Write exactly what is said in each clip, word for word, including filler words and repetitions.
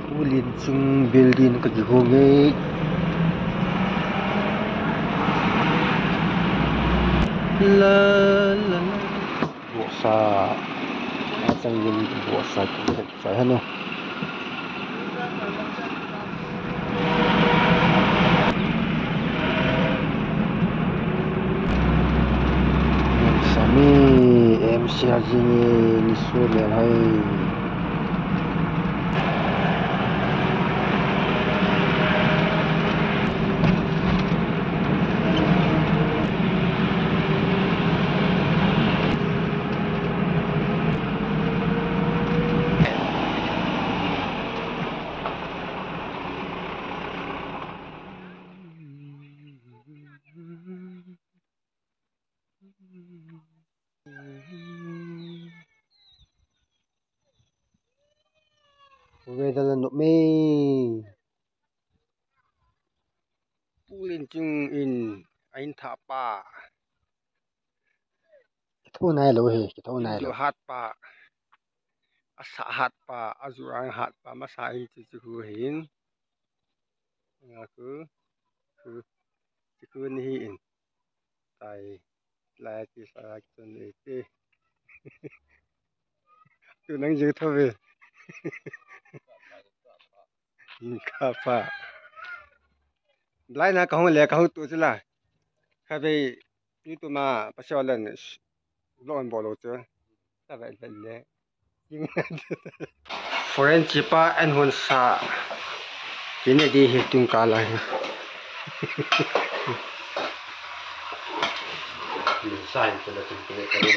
Pu Lenching building ka kihong e. La, la, la. Bohsa. Achang yin bohsa ki sa hanu. Sami, M C R jing e, ni su le hai. Weather la nuam e. Pu Lenching in a in thah pa. Kitho nai lou hi, kitho nai lou. Hat pa. Asa hat pa, azu ang hat pa, masa hin chu chu hu hin. Nga ku, ku, chu ku ni hi in. Tai, lai ti sa chun e ti. Tu nang ju tho ve. Kapa. Blai na kahung le kahung tu sila. Kave YouTube ma pasal len vlog an bol lou chu. Kave le. Foreign chipa an hon sa. Kine di hi tung kala hi. Min sa in tu la tung kine kala.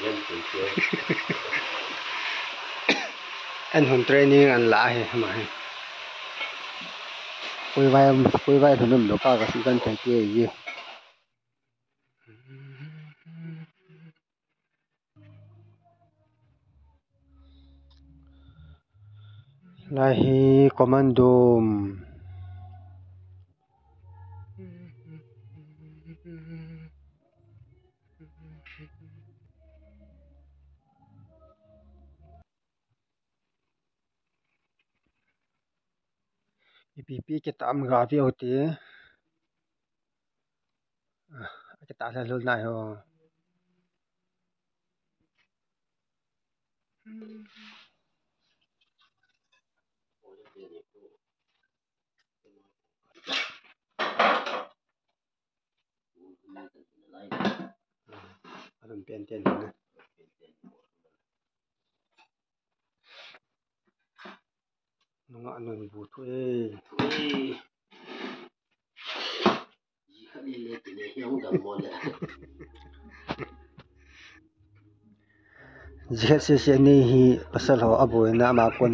Yan tung kine. An hun training an la hi, ma hi. Koi vai, koi vai hun um lo ka, ka si kan thei ke ye. Lai hi commando. Ipi pi kita am ga vi oti. Ah, kita la lul nai ho. Alam penten na. Nunga nun bu thu e. Thu e. Ji khat le le ti le hiang dam mo le. Ji khat se se ni hi pasal ho abu na ma kon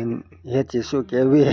he chi su ke wi.